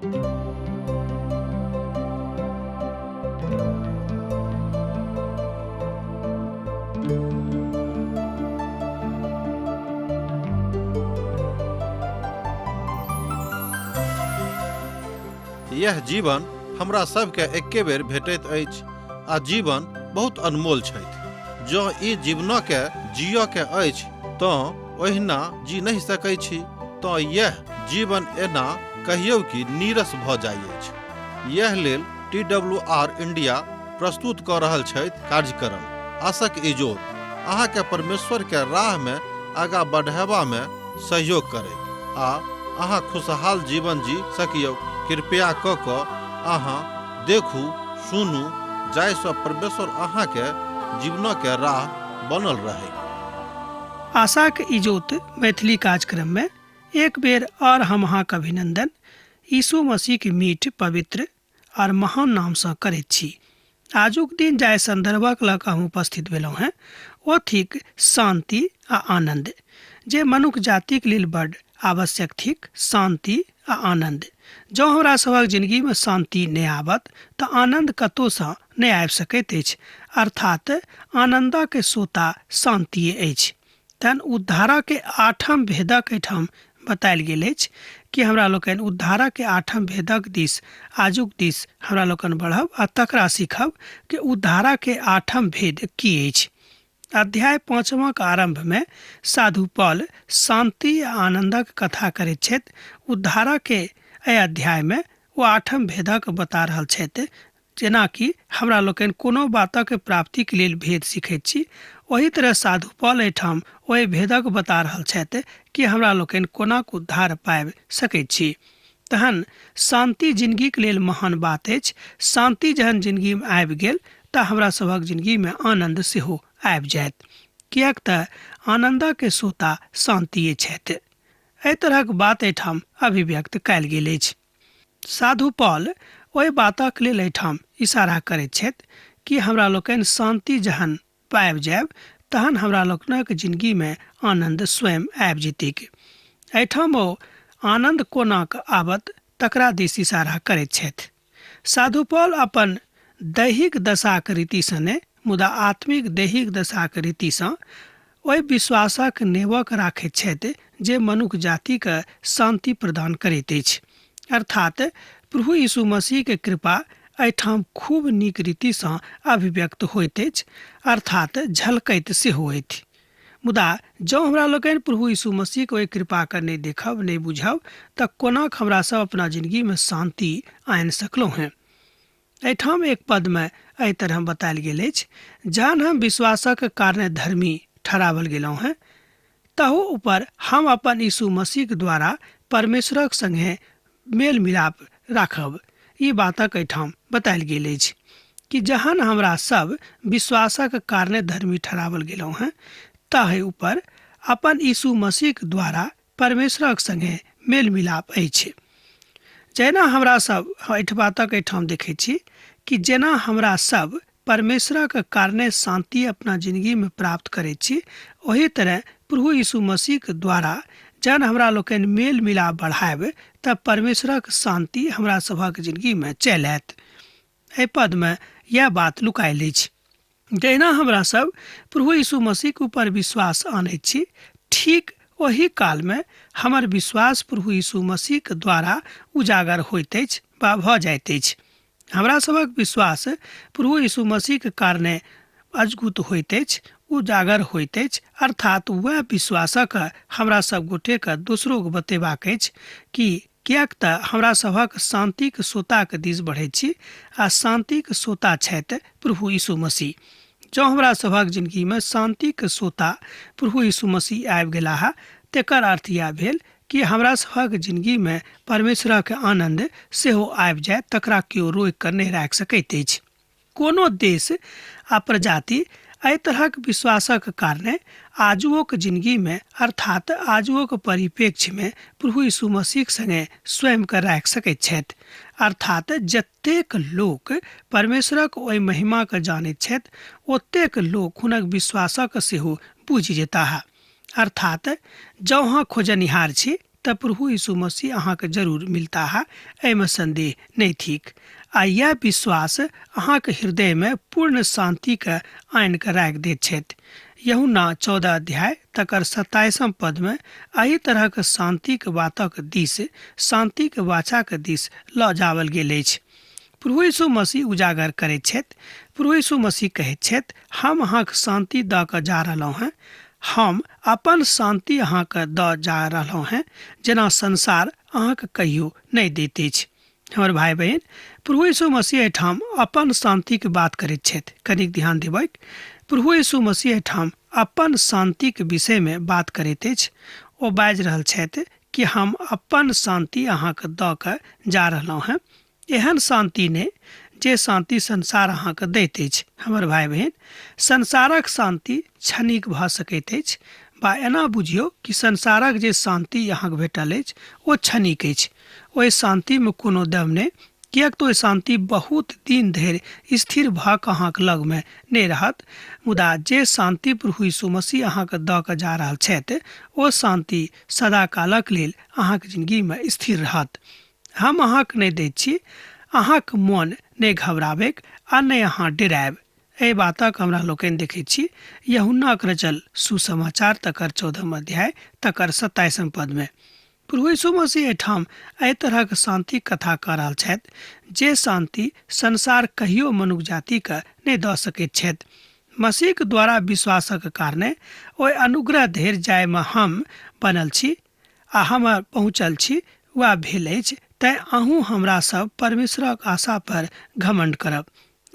यह जीवन हमरा सबके एके बेर भेटैत अछि आ जीवन बहुत अनमोल छथि। जँ ई जीवनके जियऽ के अछि तँ ओहिना जी नहि सकै छी तँ यैह जीवन एना कहियौ कि नीरस भऽ जाइ अछि। यैह लेल टी डब्ल्यू आर इंडिया प्रस्तुत कऽ रहल छथि कार्यक्रम आशक इजोत अहाँके परमेश्वर के राह में आगा बढ़ेबा में सहयोग करैत आ अहाँ खुशहाल जीवन जी सकियौ। कृपया कऽ कऽ अहाँ देखू सुनू जाहिसँ परमेश्वर अहाँके जीवनके राह बनल रहै। आशाक इजोत मैथिली कार्यक्रम में एक बेर और हम अहाँक अभिनंदन यीशु मसीह के मीठ पवित्र और महान नामसँ करैत छी। आजुक दिन जाहि संदर्भक लऽ कऽ हम उपस्थित भेलहुँ हेँ ओ थिक शान्ति आ आनन्द, जे मनुख जातिक लेल बड्ड आवश्यक थिक। शान्ति आ आनन्द। जँ हमरा सभक जिनगीमे शान्ति नहि आबत तऽ आनन्द कतहुसँ नहि आबि सकैत अछि। अर्थात आनन्दक सोता शान्तिये अछि। तहन उद्धारक आठम भेदक एहिठाम बतायल गेल अछि कि हमरा लोकनि उद्धारक आठम भेदक दिस आजुक दिस हमरा लोकनि बढ़ब आ तकरा सीखब कि उद्धारक आठम भेद की अछि। अध्याय पाँचमक आरम्भमे साधु पॉल शान्ति आ आनन्दक कथा करैत छथि। उद्धारक एहि अध्यायमे ओ आठम भेदक बता रहल छथि। जेनाकि हमरा लोकनि कोनो बातक प्राप्तिक लेल भेद सीखैत छी, ओही तरह साधु पॉल एहिठाम ओहि भेदक बता रहल छथि कि हमरा लोकनि कोनाक उद्धार पाबि सकैत छी। तहन शान्ति जिनगीक लेल महान बात अछि। शान्ति जहन जिनगीमे आबि गेल तऽ हमरा सभक जिनगीमे आनन्द सेहो आबि जायत, किएक तऽ आनन्दक सोता शान्तिये छथि। एहि तरहक बात एहिठाम अभिव्यक्त कयल गेल अछि। साधु पॉल ओहि बातक लेल एहिठाम इशारा करैत छथि कि हमरा लोकनि शान्ति जहन पाबि जायब तहन हमरा लोकनिक जिनगीमे आनन्द स्वयं आबि जेतैक। एहिठाम ओ आनन्द कोनाक आबत तकरा दिस इशारा करैत छथि। साधु पॉल अपन दैहिक दशाक रीतिसँ नहि मुदा आत्मिक दैहिक दशाक रीतिसँ ओहि विश्वासक नेवक राखैत छथि जे मनुख जातिके शान्ति प्रदान करैत अछि। अर्थात प्रभु यीशु मसीहके कृपा एहिठाम खूब नीक रीतिसँ अभिव्यक्त होइत अछि, अर्थात झलकैत सेहो अछि। मुदा जँ हमरा लोकनि प्रभु यीशु मसीहके ओहि कृपाके नहि देखब, नहि बुझब, तऽ कोनाक हमरा सब अपना जिनगीमे शान्ति आनि सकलहुँ हेँ? एहिठाम एक पदमे एहि तरह बतायल गेल अछि, जहन हम विश्वासक कारणे धर्मी ठहरावल गेलहुँ हेँ, तहु ऊपर हम अपन यीशु मसीहक द्वारा परमेश्वरक संगे मेल मिलाप राखब। ई बातक एहिठाम बतायल गेल अछि कि जहन हमरा सब विश्वासक कारणे धर्मी ठहरावल गेलहुँ हेँ, तहि ऊपर अपन यीशु मसीहक द्वारा परमेश्वरक संगे मेल मिलाप अछि। जहिना हमरा सब एहि बातक एहिठाम देखै छी कि जेना हमरा सब परमेश्वरक कारणे शान्ति अपना जिनगीमे प्राप्त करैत छी, ओही तरह प्रभु यीशु मसीहक द्वारा जहन हमरा लोकनि मेल मिलाप बढ़ायब तऽ परमेश्वरक शान्ति हमरा सभक जिनगीमे चलि आयत। एहि पदमे यैह बात लुकायल अछि। जहिना हमरा सब प्रभु यीशु मसीहक ऊपर विश्वास आनैत छी, ठीक ओही कालमे हमर विश्वास प्रभु यीशु मसीहक द्वारा उजागर होइत अछि वा भऽ जाइत अछि। हमरा सभक विश्वास प्रभु यीशु मसीहक कारणे अजगुत होइत अछि, उजागर होइत अछि, अर्थात वएह विश्वासक हमरा सब गोटेके दोसरोके बतेबाक अछि कि किएक तऽ हमरा सभक शान्तिक सोताक दिस बढ़ैत छी आ शान्तिक सोता छथि प्रभु यीशु मसीह। जँ हमरा सभक जिनगीमे शान्तिक सोता प्रभु यीशु मसीह आबि गेलाह तेकर अर्थ इएह भेल कि हमरा सभक जिनगीमे परमेश्वरक आनन्द सेहो आबि जायत, तकरा केओ रोकि कऽ नहि राखि सकैत अछि। कोनो देश आ प्रजाति एहि तरहक विश्वासक कारणे आजुओक जिनगीमे अर्थात आजुओक परिप्रेक्ष्यमे प्रभु यीशु मसीहक संगे स्वयंके राखि सकैत छथि। अर्थात जतेक लोक परमेश्वरक ओहि महिमाके जानैत छथि ओतेक लोक हुनक विश्वासक सेहो बुझि जेताह। अर्थात जँ अहाँ खोजनिहार छी तऽ प्रभु यीशु मसीह अहाँके जरूर मिलताह, एहिमे संदेह नहि थिक। आ यैह विश्वास अहाँके हृदयमे पूर्ण शान्तिके आनि कऽ राखि दैत छथि। यूहन्ना 14 अध्याय तकर 27 पदमे एहि तरहक शान्तिक बातक दिस, शान्तिक वाचाक दिस लऽ जावल गेल अछि। प्रभु यीशु मसीह उजागर करैत छथि। प्रभु यीशु मसीह कहैत छथि, हम अहाँके शान्ति दऽ कऽ जा रहलहुँ हेँ, हम अपन शान्ति अहाँके दऽ जा रहलहुँ हेँ, जेना संसार अहाँके कहियो नहि दैत अछि। हमर भाइ बहिन, प्रभु यीशु मसीह एहिठाम अपन शान्तिके बात करैत छथि। कनिक ध्यान देबैक, प्रभु यीशु मसीह एहिठाम अपन शान्तिके विषयमे बात करैत अछि। ओ बाजि रहल छथि कि हम अपन शान्ति अहाँके दऽ कऽ जा रहलहुँ हेँ, एहन शान्ति नहि जे शान्ति संसार अहाँके दैत अछि। हमर भाइ बहिन, संसारक शान्ति क्षणिक भऽ सकैत अछि, बा एना बुझियौ कि संसारक जे शान्ति अहाँके भेटल अछि ओ क्षणिक अछि। ओहि शान्तिमे कोनो दम नहि, किएक तऽ ओहि शान्ति बहुत दिन धरि स्थिर भऽ कऽ अहाँके लगमे नहि रहत। मुदा जे शान्ति प्रभु यीशु मसीह अहाँके दऽ कऽ जा रहल छथि ओ शान्ति सदाकालक लेल अहाँके जिनगीमे स्थिर रहत। हम अहाँके नहि दैत छी, अहाँके मोन नहि घबराबैक आ नहि अहाँ डेरायब। एहि बातक हमरा लोकनि देखैत छी यूहन्नाक रचल सुसमाचार तकर 14 अध्याय तकर 27 पदमे। प्रभु यीशु मसीह एहिठाम एहि तरहक शान्तिक कथा कऽ रहल छथि जे शान्ति संसार कहियो मनुख जातिके नहि दऽ सकैत छथि। मसीहक द्वारा विश्वासक कारणे ओहि अनुग्रह धरि जायमे हम बनल छी आ हम पहुँचल छी वा भेल अछि, तैँ अहूँ हमरा सब परमेश्वरक आशा पर घमंड करब।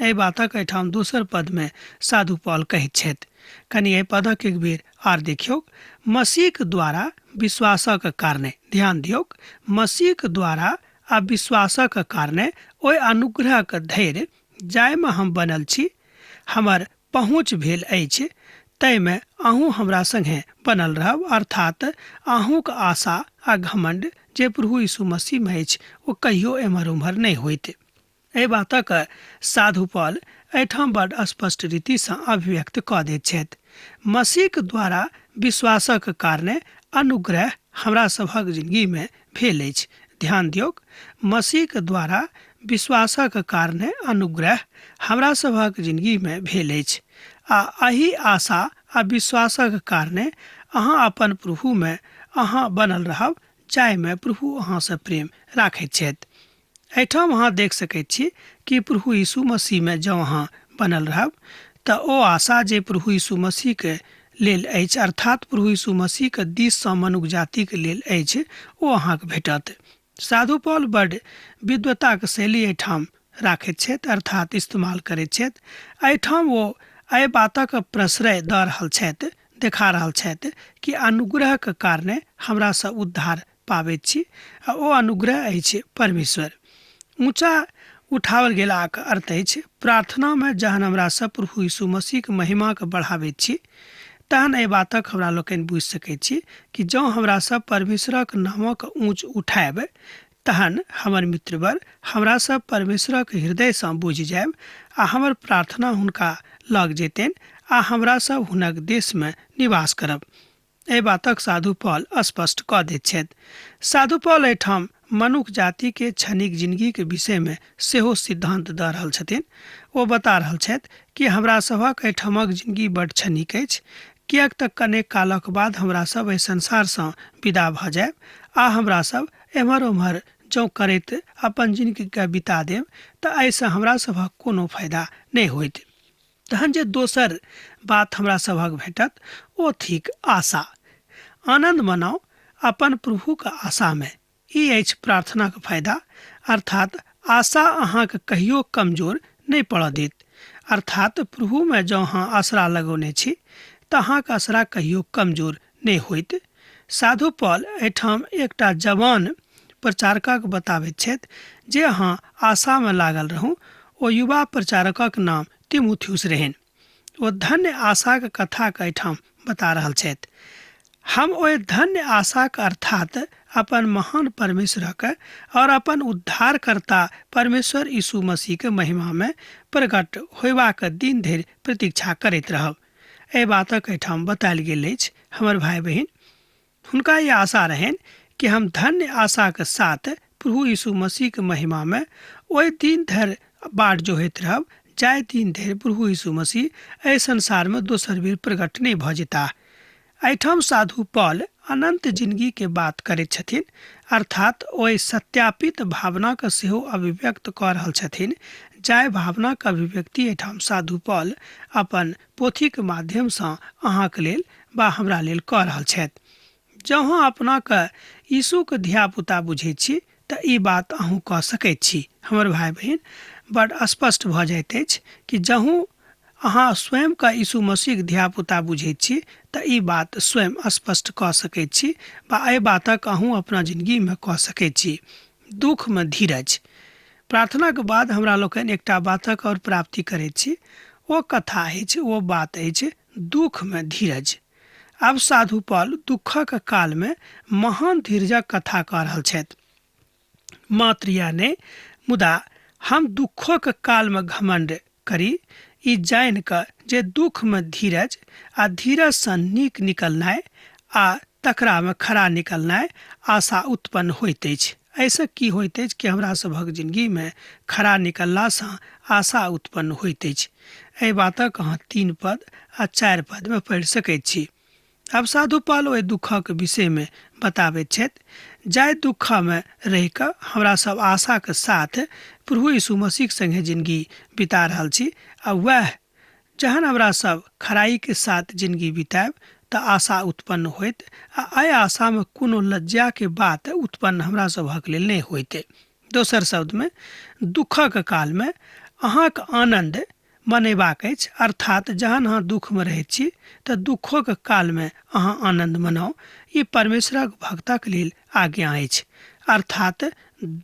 एहि बातक एहिठाम दोसर पदमे साधु पॉल कहैत छथि। कनि एहि पदक एक बेर आर देखियौक। मसीहक द्वारा विश्वासक कारणे, ध्यान दियौक, मसीहक द्वारा आ विश्वासक कारणे ओहि अनुग्रहक धैर्य जाहिमे हम बनल छी, हमर पहुँच भेल अछि, ताहिमे अहूँ हमरा संगे बनल रहब, अर्थात अहूँक आशा आ घमंड जे प्रभु यीशु मसीहमे अछि ओ कहियो एम्हर ओम्हर नहि होइत। एहि बातक साधु पॉल एहिठाम बड स्पष्ट रीतिसँ अभिव्यक्त कऽ दैत छथि। मसीहक द्वारा विश्वासक कारणे अनुग्रह हमरा सभक जिंदगीमे भेल अछि। ध्यान दियौक, मसीहक द्वारा विश्वासक कारणे अनुग्रह हमरा सभक जिंदगीमे भेल अछि आ एहि आशा आ विश्वासक कारणे अहाँ अपन प्रभुमे अहाँ बनल रहब, जाहिमे प्रभु अहाँसँ प्रेम राखैत छथि। एहिठाम अहाँ देख सकैत छी कि प्रभु यीशु मसीहमे जँ अहाँ बनल रहब तऽ ओ आशा जे प्रभु यीशु मसीहके लेल अछि, अर्थात प्रभु यीशु मसीहके दिससँ मनुख जातिके लेल अछि, ओ अहाँके भेटत। साधु पॉल बड विद्वताक शैली एहिठाम राखैत छथि, अर्थात इस्तेमाल करैत छथि। एहिठाम ओ एहि बातक प्रश्रय दऽ रहल छथि, देखा रहल छथि कि अनुग्रहक कारणे हमरा सब उद्धार पाबैत छी आ ओ अनुग्रह अछि परमेश्वर। ऊँचा उठाओल गेलाक अर्थ अछि प्रार्थनामे जहन हमरा सब प्रभु यीशु मसीहक महिमाके बढ़ाबैत छी तहन एहि बातक हमरा लोकनि बुझि सकैत छी कि जँ हमरा सब परमेश्वरक नामक ऊँच उठायब तहन हमर मित्रवर हमरा सब परमेश्वरक हृदयसँ बुझि जायब आ हमर प्रार्थना हुनका लग जेतनि आ हमरा सब हुनक देशमे निवास करब। एहि बातक साधु पॉल स्पष्ट कऽ दैत छथि। साधु पॉल एहिठाम मनुख जातिके क्षणिक जिंदगीके विषयमे सेहो सिद्धांत दऽ रहल छथिन। ओ बता रहल छथि कि हमरा सभक एहिठामक जिंदगी बड क्षणिक अछि, किएक तऽ कनेक कालक बाद हमरा सब एहि संसारसँ विदा भऽ जायब आ हमरा सब एम्हर ओम्हर जँ करैत अपन जिंदगीके बिता देब तऽ एहिसँ हमरा सभक कोनो फायदा नहि होइत। तहन जे दोसर बात हमरा सभक भेटत ओ थिक आशा। आनंद मनाउ अपन प्रभुक आशामे। ई अछि प्रार्थनाक फायदा, अर्थात आशा अहाँके कहियो कमजोर नहि पड़ऽ देत। अर्थात प्रभुमे जँ अहाँ आसरा लगौने छी तऽ अहाँके आसरा कहियो कमजोर नहि होइत। साधु पॉल एहिठाम एकटा जवान प्रचारकक बताबैत छथि जे अहाँ आशामे लागल रहू। ओ युवा प्रचारकक नाम तिमुथियुस रहनि। ओ धन्य आशाक कथाके एहिठाम बता रहल छथि। हम ओहि धन्य आशाक अर्थात अपन महान परमेश्वरक और अपन उद्धारकर्ता परमेश्वर यीशु मसीहके महिमामे प्रकट होयबाक दिन धरि प्रतीक्षा करैत रहब। एहि बातक एहिठाम बतायल गेल अछि। हमर भाइ बहिन, हुनका ई आशा रहनि कि हम धन्य आशाके साथ प्रभु यीशु मसीहके महिमामे ओहि दिन धरि बाट जोहैत रहब जाहि दिन धरि प्रभु यीशु मसीह एहि संसारमे दोसर बेर प्रकट नहि भऽ जेताह। एहिठाम साधु पॉल अनंत जिंदगी के बात करैत छथिन, अर्थात ओहि सत्यापित भावनाके सेहो अभिव्यक्त कऽ रहल छथिन जाहि भावनाके अभिव्यक्ति एहिठाम साधु पॉल अपन पोथीके माध्यमसँ अहाँके लेल बा हमरा लेल कऽ रहल छथि। जँ अहाँ अपनाके यीशुके धियापुता बुझैत छी तऽ ई बात अहूँ कऽ सकैत छी। हमर भाय बहिन, बड स्पष्ट भऽ जाइत अछि कि जहूँ अहाँ स्वयंके यीशु मसीहके धियापुता बुझैत छी तऽ ई बात स्वयं स्पष्ट कऽ सकैत छी बा एहि बातक अहूँ अपना जिंदगीमे कऽ सकैत छी। दुःखमे धीरज। प्रार्थनाके बाद हमरा लोकनि एकटा बातक आओर प्राप्ति करैत छी, ओ कथा अछि, ओ बात अछि दुःखमे धीरज। आब साधु पॉल दुःखक कालमे महान धीरजक कथा कऽ रहल छथि। मात्र यैह नहि, मुदा हम दुःखोक कालमे घमण्ड करी ई जानि कऽ जे दुःखमे धीरज आ धीरजसँ नीक निकलनाइ आ तकरामे खरा निकलनाइ आशा उत्पन्न होइत अछि। एहिसँ की होइत अछि कि हमरा सभक जिंदगीमे खरा निकललासँ आशा उत्पन्न होइत अछि। एहि बातक अहाँ 3 पद आ 4 पदमे पढ़ि सकैत छी। आब साधु पाल ओहि दुःखक विषयमे बताबैत छथि जाहि दुःखमे रहि कऽ हमरा सब आशाके साथ प्रभु यीशु मसीहके संगे जिंदगी बिता रहल छी आ वएह जहन हमरा सब खराईके साथ जिंदगी बितायब तऽ आशा उत्पन्न होइत आ एहि आशामे कोनो लज्जाके बात उत्पन्न हमरा सभक लेल नहि होइत। दोसर शब्दमे दुःखक कालमे अहाँके आनन्द मनेबाक अछि, अर्थात जहन अहाँ दुःखमे रहैत छी तऽ दुःखोके कालमे अहाँ आनन्द मनाउ। ई परमेश्वरक भक्तक लेल आज्ञा अछि। अर्थात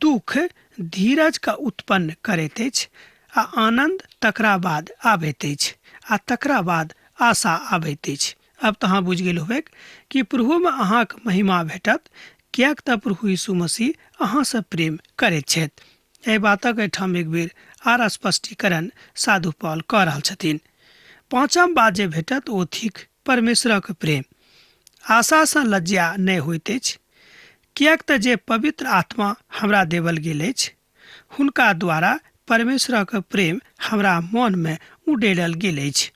दुःख धीरजके उत्पन्न करैत अछि आ आनन्द तकरा बाद आबैत अछि आ तकरा बाद आशा आबैत अछि। अब तऽ अहाँ बुझि गेल होबैक कि प्रभुमे अहाँके महिमा भेटत, किएक तऽ प्रभु यीशु मसीह अहाँसँ प्रेम करैत छथि। एहि बातक एहिठाम एक बेर आर स्पष्टीकरण साधु पॉल कऽ रहल छथिन। 5म बात जे भेटत ओ थिक परमेश्वरक प्रेम। आशासँ लज्जा नहि होइत अछि, किएक तऽ जे पवित्र आत्मा हमरा देवल गेल अछि हुनका द्वारा परमेश्वरक प्रेम हमरा मनमे उडेलल गेल अछि।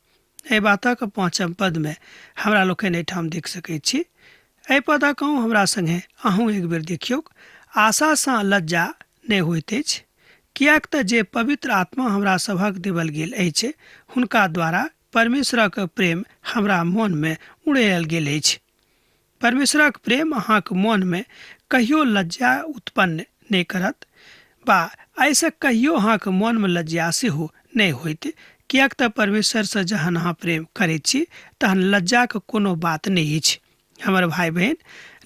एहि बातक 5म पदमे हमरा लोकनि एहिठाम देख सकैत छी। एहि पदक अहूँ हमरा सङ्गे अहूँ एक बेर देखियौक। आशासँ लज्जा नहि होइत अछि, किएक तऽ जे पवित्र आत्मा हमरा सभक देवल गेल अछि हुनका द्वारा परमेश्वरक प्रेम हमरा मनमे उड़ेल गेल अछि। परमेश्वरक प्रेम अहाँक मनमे कहियो लज्जा उत्पन्न नहि करत बा एहिसँ कहियो अहाँक मनमे लज्जा सेहो नहि होइत, किएक तऽ परमेश्वरसँ जहन अहाँ प्रेम करैत छी तहन लज्जाके कोनो बात नहि अछि। हमर भाय बहिन,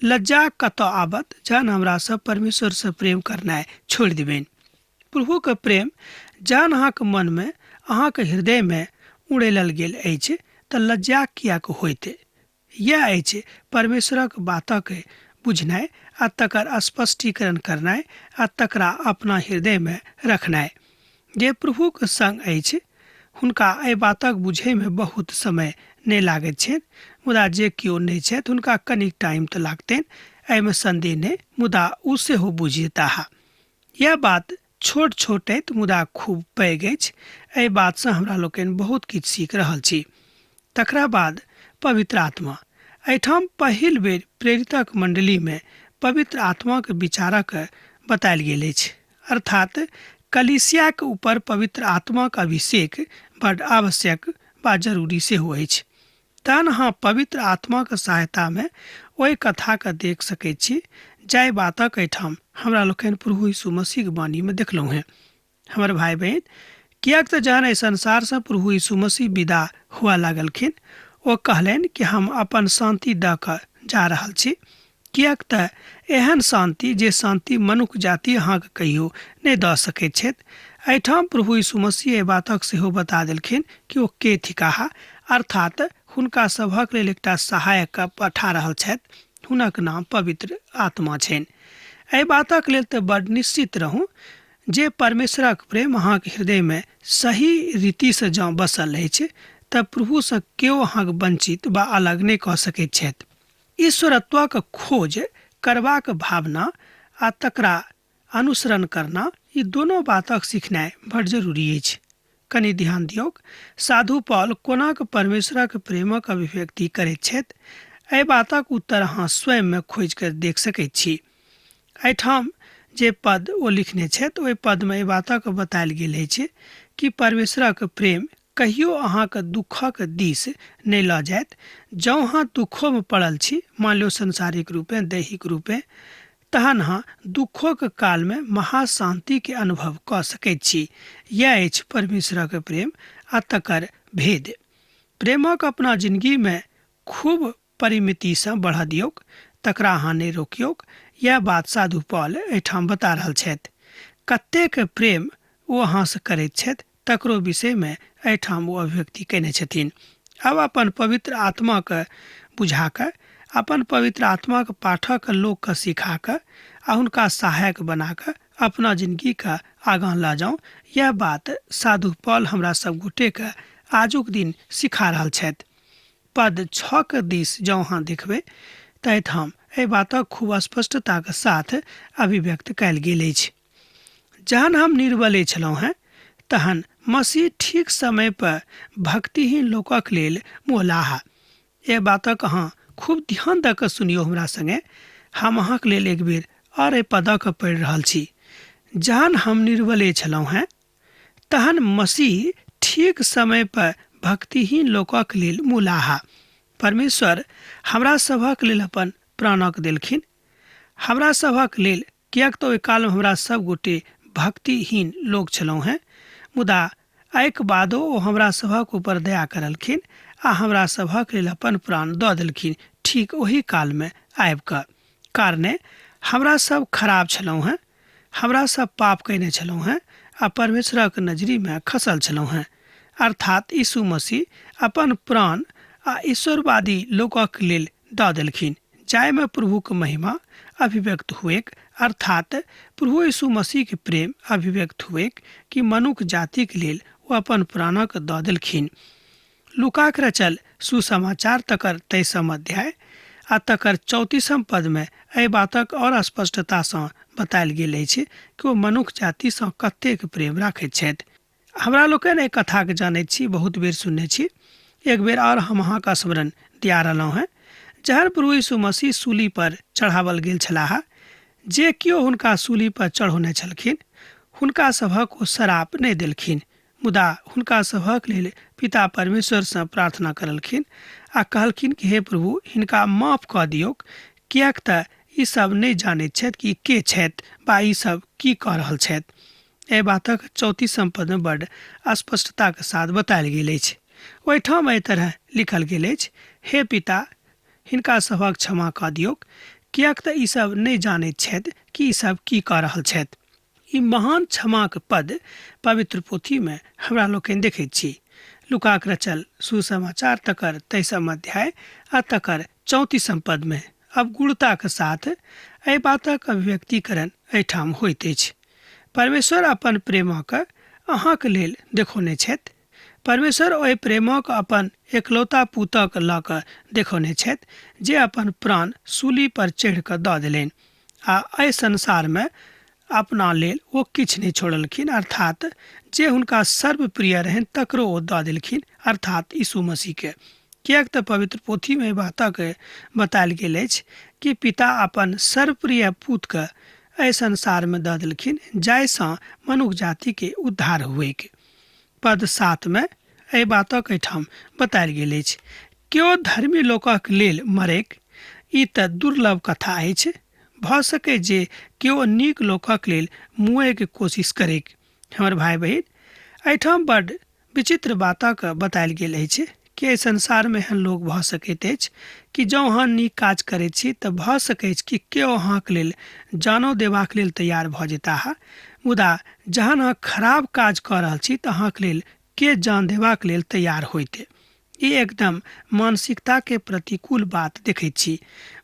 लज्जा कतऽ आबत जहन हमरा सब परमेश्वरसँ प्रेम करनाइ छोड़ि देबनि। प्रभुके प्रेम जहन अहाँके मनमे अहाँके हृदयमे उड़ेलल गेल अछि तऽ लज्जा किएक होइत? यैह अछि परमेश्वरक बातक बुझनाइ आ तकर स्पष्टीकरण करनाइ आ तकरा अपना हृदयमे रखनाइ। जे प्रभुके संग अछि हुनका एहि बातक बुझैमे बहुत समय नहि लागैत छनि, मुदा जे केओ नहि छथि हुनका कनिक टाइम तऽ लागतनि, एहिमे संदेह नहि, मुदा ओ सेहो बुझि जेताह। यैह बात छोट छोट अछि मुदा खूब पैघ अछि। एहि बातसँ हमरा लोकनि बहुत किछु सीख रहल छी। तकरा बाद पवित्र आत्मा। एहिठाम पहिल बेर प्रेरितक मंडलीमे पवित्र आत्माक विचारक बतायल गेल अछि। अर्थात कलीसियाके ऊपर पवित्र आत्माक अभिषेक बड आवश्यक बा जरूरी सेहो अछि। तहन अहाँ पवित्र आत्माक सहायतामे ओहि कथाके देख सकैत छी जाहि बातक एहिठाम हमरा लोकनि प्रभु यीशु मसीहक वाणीमे देखलहुँ हेँ। हमर भाय बहिन, किएक तऽ जहन एहि संसारसँ प्रभु यीशु मसीह विदा हुअ लागलखिन ओ कहलनि कि हम अपन शान्ति दऽ कऽ जा रहल छी, किएक तऽ एहन शान्ति जे शान्ति मनुख जाति अहाँके कहियो नहि दऽ सकैत छथि। एहिठाम प्रभु यीशु मसीह एहि बातक सेहो बता देलखिन कि ओ के थिकाह, अर्थात हुनका सभक लेल एकटा सहायक पठा रहल छथि, हुनक नाम पवित्र आत्मा छनि। एहि बातक लेल तऽ बड निश्चित रहू जे परमेश्वरक प्रेम अहाँके हृदयमे सही रीतिसँ जँ बसल अछि तऽ प्रभुसँ केओ अहाँके वंचित वा अलग नहि कऽ सकैत छथि। ईश्वरत्वक खोज करबाक भावना आ तकरा अनुसरण करना, ई दोनो बातक सिखनाइ बड़ जरूरी अछि। कनि ध्यान दियौक, साधु पॉल कोनाक परमेश्वरक प्रेमक अभिव्यक्ति करैत छथि, एहि बातक उत्तर अहाँ स्वयंमे खोजि कऽ देख सकैत छी। एहिठाम जे पद ओ लिखने छथि ओहि पदमे एहि बातक बतायल गेल अछि कि परमेश्वरक प्रेम कहियो अहाँके दुःखक दिस नहि लऽ जायत। जँ अहाँ दुःखोमे पड़ल छी, मान लियौ सांसारिक रूपे, दैहिक रूपे, तहन अहाँ दुःखोक कालमे महाशान्तिके अनुभव कऽ सकैत छी। यैह अछि परमेश्वरक प्रेम आ तकर भेद। प्रेमक अपना जिनगीमे खूब परिमितिसँ बढ़ऽ दियौक, तकरा अहाँ नहि रोकियौक। यैह बात साधु पॉल एहिठाम बता रहल छथि। कतेक प्रेम ओ अहाँसँ करैत छथि तकरो विषयमे एहिठाम ओ अभिव्यक्ति कयने छथिन। आब अपन पवित्र आत्माके बुझा कऽ, अपन पवित्र आत्माक पाठक लोकके सिखा कऽ आ हुनका सहायक बना कऽ अपना जिनगीके आगाँ लऽ जाउ, यैह बात साधु पॉल हमरा सब गोटेके आजुक दिन सिखा रहल छथि। पद 6 के दिस जँ अहाँ देखबै तऽ एहिठाम एहि बातक खूब स्पष्टताक साथ अभिव्यक्त कयल गेल अछि। जहन हम निर्बले छलहुँ हेँ तहन मसीह ठीक समय पर भक्तिहीन लोकक लेल मोलाह। एहि बातक अहाँ खूब ध्यान दऽ कऽ सुनियौ हमरा संगे। हम अहाँक लेल एक बेर आओर एहि पदक पढ़ि रहल छी। जहन हम निर्बले छलहुँ हेँ तहन मसीह ठीक समय पर भक्तिहीन लोकक लेल मोलाह। परमेश्वर हमरा सभक लेल अपन प्राणक देलखिन। हमरा सभक लेल, किएक तऽ ओहि कालमे हमरा सब गोटे भक्तिहीन लोक छलहुँ हेँ, मुदा एहिक बादो ओ हमरा सभक ऊपर दया करलखिन आ हमरा सभक लेल अपन प्राण दऽ देलखिन ठीक ओही कालमे आबि कऽ। कारणे हमरा सब खराब छलहुँ हेँ, हमरा सब पाप कयने छलहुँ हेँ आ परमेश्वरक नजरिमे खसल छलहुँ हेँ। अर्थात यीशु मसीह अपन प्राण आ ईश्वरवादी लोकक लेल दऽ देलखिन, जाहिमे प्रभुक महिमा अभिव्यक्त हुएक, अर्थात प्रभु यीशु मसीहके प्रेम अभिव्यक्त हुएक कि मनुख जातिक लेल ओ अपन प्राणक दऽ देलखिन। लूकाक रचल सुसमाचार तकर 23 अध्याय आ तकर 34 पदमे एहि बातक आओर स्पष्टतासँ बतायल गेल अछि कि ओ मनुख जातिसँ कतेक प्रेम राखैत छथि। हमरा लोकनि एहि कथाके जानैत छी, बहुत बेर सुनने छी। एक बेर आओर हम अहाँके स्मरण दिया रहलहुँ हेँ। जहन प्रभु यीशु मसीह सूली पर चढ़ावल गेल छलाह, जे केओ हुनका सूली पर चढ़ौने छलखिन हुनका सभक ओ श्राप नहि देलखिन, मुदा हुनका सभक लेल पिता परमेश्वरसँ प्रार्थना करलखिन आ कहलखिन कि हे प्रभु, हिनका माफ कऽ दियौक, किएक तऽ ई सब नहि जानैत छथि कि के छथि वा ई सब की कऽ रहल छथि। एहि बातक 34 पदमे बड्ड स्पष्टताक साथ बतायल गेल अछि। ओहिठाम एहि तरह लिखल गेल अछि, हे पिता, हिनका सभक क्षमा कऽ दियौक, किएक तऽ ई सब नहि जानैत छथि कि ई सब की कऽ रहल छथि। ई महान क्षमाक पद पवित्र पोथीमे हमरा लोकनि देखैत छी। लूकाक रचल सुसमाचार तकर 23 अध्याय आ तकर 34 पदमे अब गुणताक साथ एहि बातक अभिव्यक्तिकरण एहिठाम होइत अछि। परमेश्वर अपन प्रेमक अहाँक लेल देखौने छथि। परमेश्वर ओहि प्रेमक अपन एकलौता पुतक लऽ कऽ देखौने छथि जे अपन प्राण सूली पर चढ़ि कऽ दऽ देलनि आ एहि संसारमे अपना लेल ओ किछु नहि छोड़लखिन, अर्थात जे हुनका सर्वप्रिय रहनि तकरो ओ दऽ देलखिन, अर्थात यीशु मसीहके। किएक तऽ पवित्र पोथीमे एहि बातक बतायल गेल अछि कि पिता अपन सर्वप्रिय पुतके एहि संसारमे दऽ देलखिन जाहिसँ मनुख जातिके उद्धार हुएक। पद 7 मे एहि बातक एहिठाम बतायल गेल अछि, केओ धर्मी लोकक लेल मरैक ई तऽ दुर्लभ कथा अछि। भऽ सकै जे केओ नीक लोकक लेल मुएके कोशिश करैक। हमर भाइ बहिन, एहिठाम बड्ड विचित्र बातक बतायल गेल अछि कि एहि संसारमे एहन लोक भऽ सकैत अछि कि जँ अहाँ नीक काज करैत छी तऽ भऽ सकैछ कि केओ अहाँके लेल जानो देबाक लेल तैयार भऽ जेताह, मुदा जहन अहाँ खराब काज कऽ रहल छी तऽ अहाँके लेल के जान देबाक लेल तैयार होइत। ई एकदम मानसिकताके प्रतिकूल बात देखैत छी।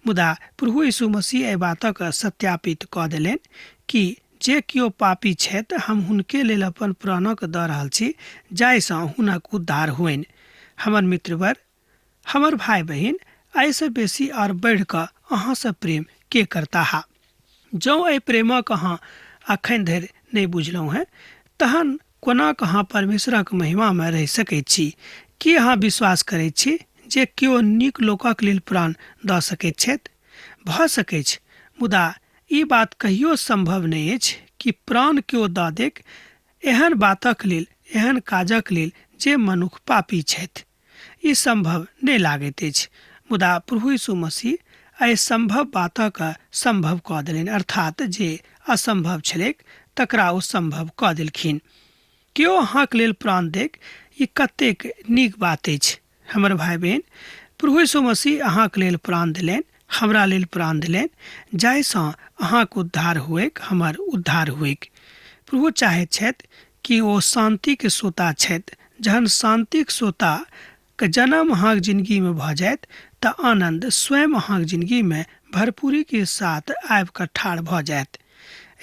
मुदा प्रभु यीशु मसीह एहि बातक सत्यापित कऽ देलनि कि जे केओ पापी छथि हम हुनके लेल अपन प्राणक दऽ रहल छी जाहिसँ हुनक उद्धार होइन। हमर मित्रवर, हमर भाइ बहिन, एहिसँ बेसी आओर बढ़ि कऽ अहाँसँ प्रेम के करताह? जँ एहि प्रेमक अहाँ अखन धरि नहि बुझलहुँ हेँ तहन कोना कऽ अहाँ परमेश्वरक महिमामे रहि सकैत छी? की अहाँ विश्वास करैत छी जे केओ नीक लोकक लेल प्राण दऽ सकैत छथि? भऽ सकैछ, मुदा ई बात कहियो सम्भव नहि अछि कि प्राण केओ दऽ देक एहन बातक लेल, एहन काजक लेल जे मनुख पापी छथि। ई सम्भव नहि लागैत अछि, मुदा प्रभु यीशु मसीह एहि सम्भव बातक सम्भव कऽ देलनि, अर्थात जे असम्भव छलैक तकरा ओ सम्भव कऽ देलखिन। केओ अहाँक लेल प्राण देक, ई कतेक नीक बात अछि। हमर भाइ बहिन, प्रभु यीशु मसीह अहाँक लेल प्राण देलनि, हमरा लेल प्राण देलनि, जाहिसँ अहाँक उद्धार हुएक, हमर उद्धार हुएक। प्रभु चाहैत छथि कि ओ शान्तिके सोता छथि। जहन शान्तिक सोताके जन्म अहाँक जिनगीमे भऽ जायत तऽ आनन्द स्वयं अहाँक जिनगीमे भरपूरीके साथ आबि कऽ ठाढ़ भऽ जायत।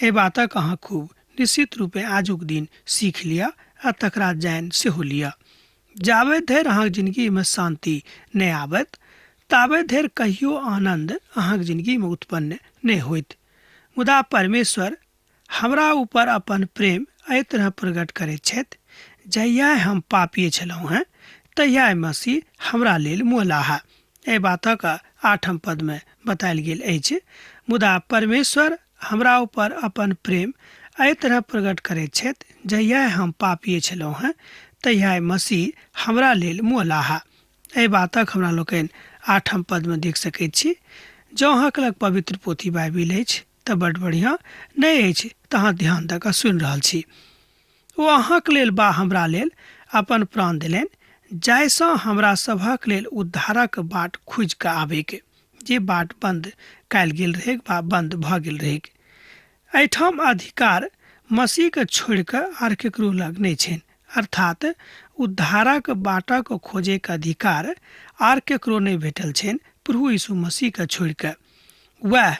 एहि बातक अहाँ खूब निश्चित रूपेँ आजुक दिन सीख लिअ आ तकरा जानि सेहो लिअ। जाबे धरि अहाँक जिनगीमे शान्ति नहि आबत ताबे धरि कहियो आनन्द अहाँक जिनगीमे उत्पन्न नहि होइत। मुदा परमेश्वर हमरा ऊपर अपन प्रेम एहि तरह प्रकट करैत छथि, जहिया हम पापिये छलहुँ हेँ तहिया मसीह हमरा लेल मुअलाह। एहि बातक 8 पदमे बतायल गेल अछि। मुदा परमेश्वर हमरा ऊपर अपन प्रेम एहि तरह प्रकट करैत छथि, जहिया हम पापिये छलहुँ हेँ तहिया मसीह हमरा लेल मुअलाह। एहि बातक हमरा लोकनि 8 पदमे देख सकैत छी। जँ अहाँके लग पवित्र पोथी बाइबिल अछि तऽ बड्ड बढ़िआँ, नहि अछि तऽ अहाँ ध्यान दऽ कऽ सुनि रहल छी। ओ अहाँक लेल बा हमरा लेल अपन प्राण देलनि, जाहिसँ हमरा सभक लेल उद्धारक बाट खुजि कऽ आबैक, जे बाट बन्द कयल गेल रहैक बा बन्द भऽ गेल रहैक। एहिठाम अधिकार मसीहके छोड़ि कऽ आर केकरो लग नहि छनि, अर्थात उद्धारक बाटक खोजैके अधिकार आर केकरो नहि भेटल छनि प्रभु यीशु मसीहके छोड़ि कऽ। वएह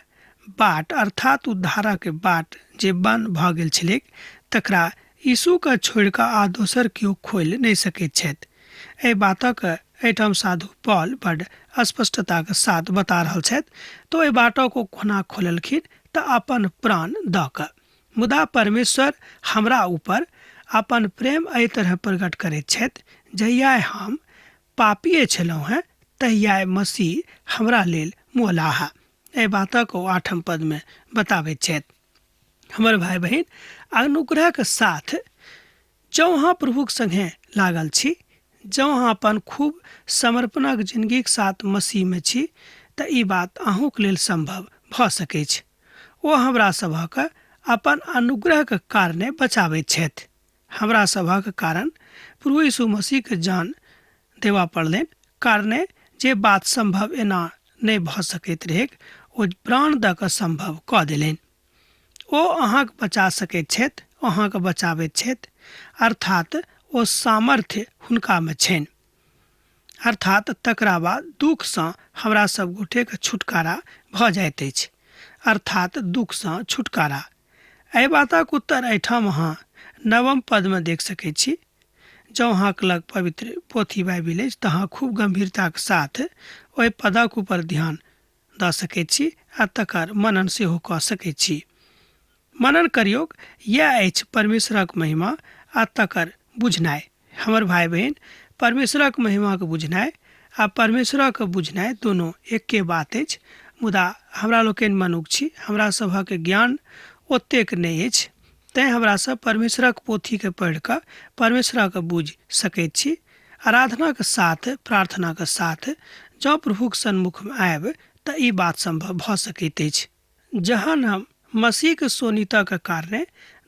बाट अर्थात उद्धारक बाट जे बन्द भऽ गेल छलैक तकरा यीशुके छोड़ि कऽ आ दोसर केओ खोलि नहि सकैत छथि। एहि बातक एहिठाम साधु पॉल बड स्पष्टताक साथ बता रहल छथि। तऽ ओहि बाटक ओ कोना खोललखिन? तऽ अपन प्राण दऽ कऽ। मुदा परमेश्वर हमरा ऊपर अपन प्रेम एहि तरह प्रकट करैत छथि, जहिया हम पापिये छलहुँ हेँ तहिया मसीह हमरा लेल मुअलाह। एहि बातक ओ 8 पदमे बताबैत छथि। हमर भाइ बहिन, अनुग्रहक साथ जँ अहाँ प्रभुक संगे लागल छी, जँ अहाँ अपन खूब समर्पणक जिनगीक साथ मसीहमे छी, तऽ ई बात अहूँक लेल सम्भव भऽ सकैछ। ओ हमरा सभक अपन अनुग्रहक कारणे बचाबैत छथि। हमरा सभक कारण प्रभु यीशु मसीहके जान देबऽ पड़लनि, कारणे जे बात सम्भव एना नहि भऽ सकैत रहैक ओ प्राण दऽ कऽ सम्भव कऽ देलनि। ओ अहाँके बचा सकैत छथि, अहाँके बचाबैत छथि, अर्थात ओ सामर्थ्य हुनकामे छनि। अर्थात तकरा बाद दुःखसँ हमरा सब गोटेके छुटकारा भऽ जाइत अछि, अर्थात दुःखसँ छुटकारा। एहि बातक उत्तर एहिठाम अहाँ 9 पदमे देख सकैत छी। जँ अहाँके लग पवित्र पोथी बाइबिल अछि तऽ अहाँ खूब गंभीरताक साथ ओहि पदक ऊपर ध्यान दऽ सकैत छी आ तकर मनन सेहो कऽ सकैत छी। मनन करियौक, यैह अछि परमेश्वरक महिमा आ तकर बुझनाइ। हमर भाइ बहिन, परमेश्वरक महिमाक बुझनाइ आ परमेश्वरक बुझनाइ दोनो एक्के बात अछि। मुदा हमरा लोकनि मनुख छी, हमरा सभक ज्ञान ओतेक नहि अछि, तैं हमरा सब परमेश्वरक पोथीके पढ़ि कऽ परमेश्वरक बुझि सकैत छी। आराधनाक साथ, प्रार्थनाक साथ जँ प्रभुक सन्मुखमे आयब तऽ ई बात सम्भव भऽ सकैत अछि। जहन हम मसीहक शोणितक कारणे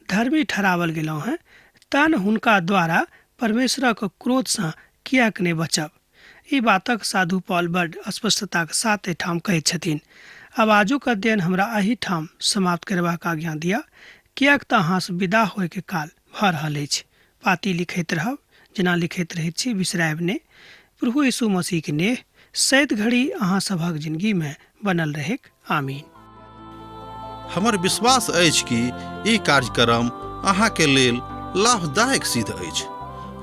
धर्मी ठहरावल गेलहुँ हेँ, तहन हुनका द्वारा परमेश्वरक क्रोधसँ किएक नहि बचब? ई बातक साधु पॉल बड्ड स्पष्टताक साथ एहिठाम कहैत छथिन। आब आजुक अध्ययन हमरा एहिठाम समाप्त करबाक आज्ञा दिअ, किएक तँ अहाँसँ विदा होयके काल भऽ रहल अछि। पाती लिखैत रहब, जेना लिखैत रहैत छी, बिसरायब नहि। प्रभु यीशु मसीहक नेह सैत घड़ी अहाँ सभक जिनगीमे बनल रहैक। आमीन। हमर विश्वास अछि कि ई कार्यक्रम अहाँके लेल लाभदायक सिद्ध अछि।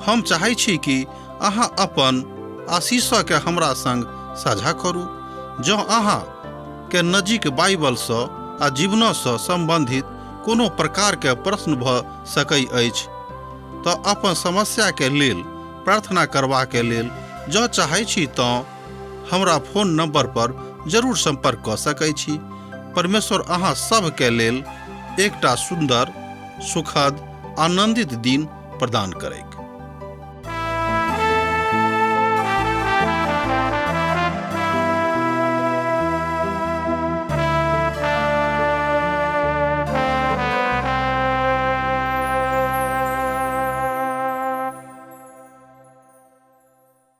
हम चाहै छी कि अहाँ अपन आशीषके हमरा संग साझा करू। जँ अहाँ के नजीक बाइबलसँ आ जीवनसँ सम्बन्धित कोनो प्रकारके प्रश्न भऽ सकै अछि तऽ अपन समस्याके लेल प्रार्थना करबाके लेल जँ चाहै छी तँ हमरा फोन नंबर पर जरूर संपर्क कऽ सकै छी। परमेश्वर अहाँ सभके लेल एकटा सुन्दर, सुखद, आनंदित दिन प्रदान करैक।